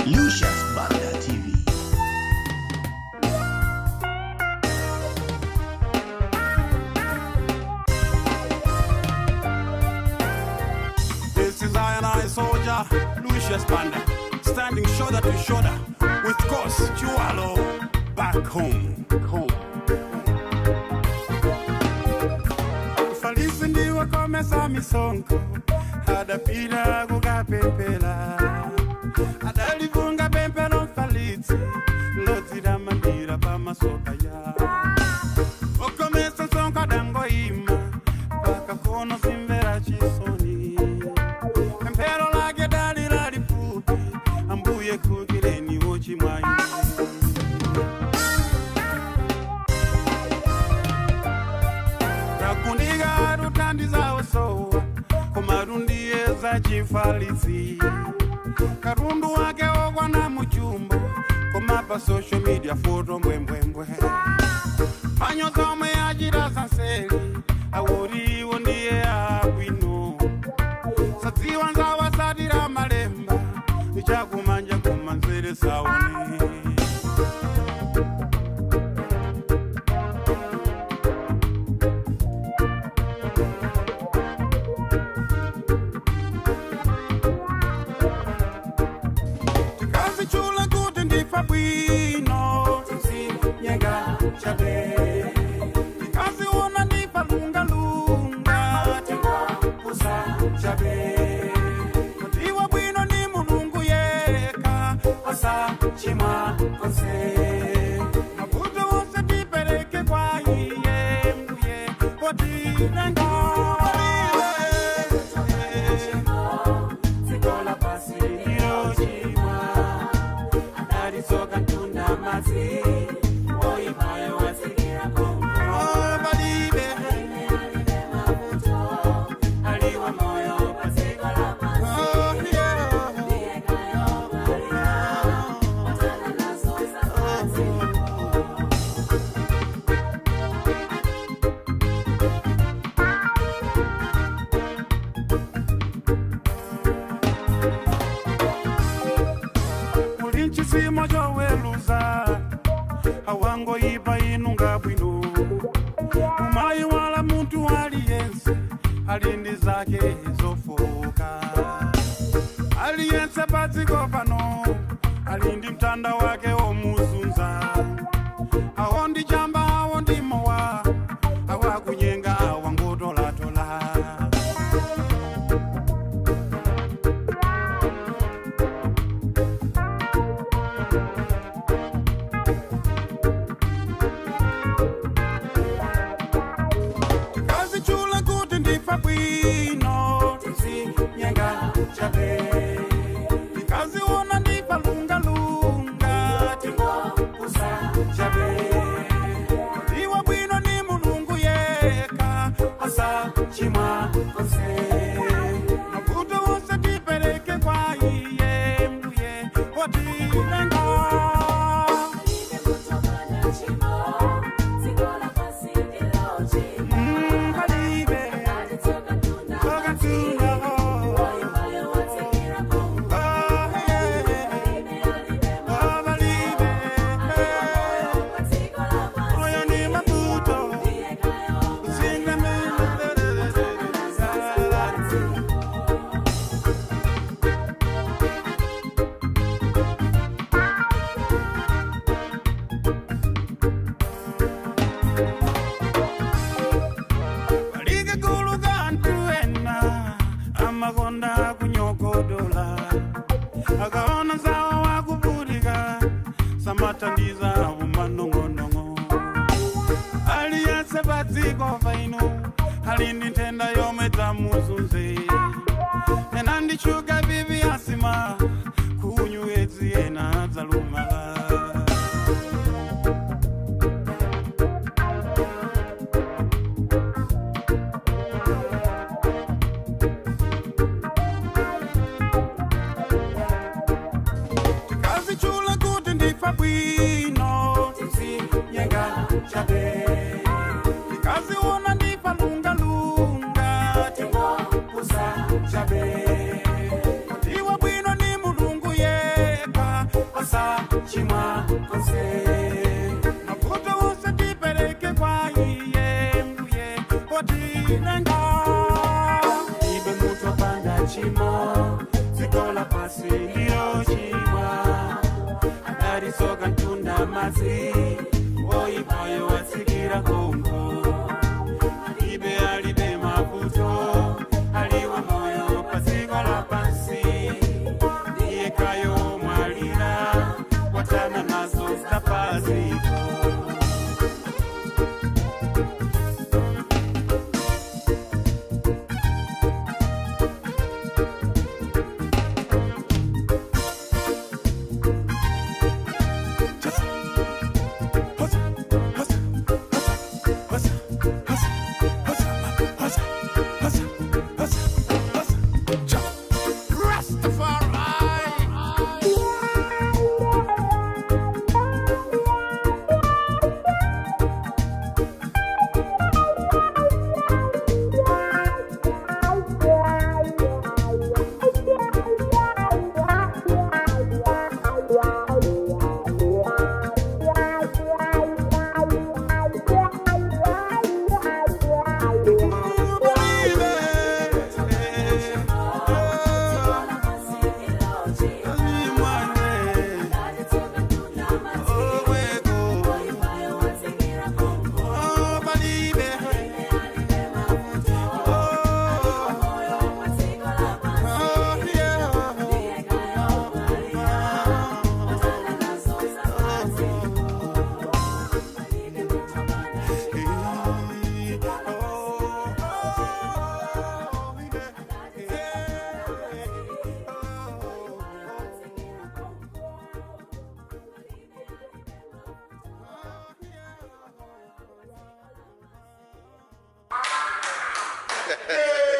Lucius Banda TV. This is I and I soldier, Lucius Banda, standing shoulder to shoulder with Koss Chiwalo back home. Home. Falisi ndiwe komesa misonko, adapita kukapepela, adalivunga pempelo mfalitsi, lodziramandira pamasoka ya. Okomesa nsonko adangoima, pakakono simvera chisoni. Pempero lake dali lalifupi, ambuye kukileni wochimwayi. Rakuniga rutandiza osowa, komarundieza chifalitsi. Karundu wake ogwana muchumbo, komapa social media foto mbwembwembwe. Manyo zomwe achita sanseli, aworiwo ndiye abwino. Sadziwa nzawasatira malemba, ichakumanja kumanzere saone. Tikazichula kuti ndifa bwino, tizinyenga chabe. Tikaziona ndifa lungalunga, tingopusa chabe. Kutiwa bwino ni Mulungu yekha, osachimwa konse. Mavuto wose tipereke kwa iye, mbuye potilenga. Oh, balibe. Oh, yeah. Muli nchisimo choweluza, awangoyipa inunga bwino. Umayi wala muntu aliyense, ali ndi zake zofoka. Aliyense padziko pano, ali ndi mtanda wake omuzunza. Awo ndi chamba, awo ndi mowa, awakunyenga awangotolatola. Tikazichula kuti ndifa bwino, tizinyenga chabe. Tikaziona ndifa lungalunga, tingopusa chabe. Kutiwa bwino ni Mulungu yekha, osachimwa konse. Mavuto wose tipereke kwa iye, mbuye wotilenga. Kalibe, tokatuna, oh, oh, yeah. Oh, balibe, oyo ni mavuto. Palikagulu anthu ena amakonda kunyogodola, akaona zawo wakuvutika samathandiza umanong'onong'o. Aliyense padziko pano ali ndi nthenda yomwe tamuzunze. Ena ndi shuga, bibi, asima, kunyu, edzi, ena adzalumala. Tikazichula kuti ndifa bwino, tizinyenga chabe. Tikaziona ndifa lungalunga, tingopusa chabe. Kutiwa bwino ni Mulungu yekha, Kuchimwa konse mavuto usatipereke kwa iye mbuye otilenga ibe mutu apanda chimo dziko la pasi ndilo chimwa adarisoka mtunda madzi oipayo watsikira konko alibe alibe mavuto aliwa moyo padziko la pansi ndiye kayo mwalira watana nazo zapaziko. Rastafari. Hey!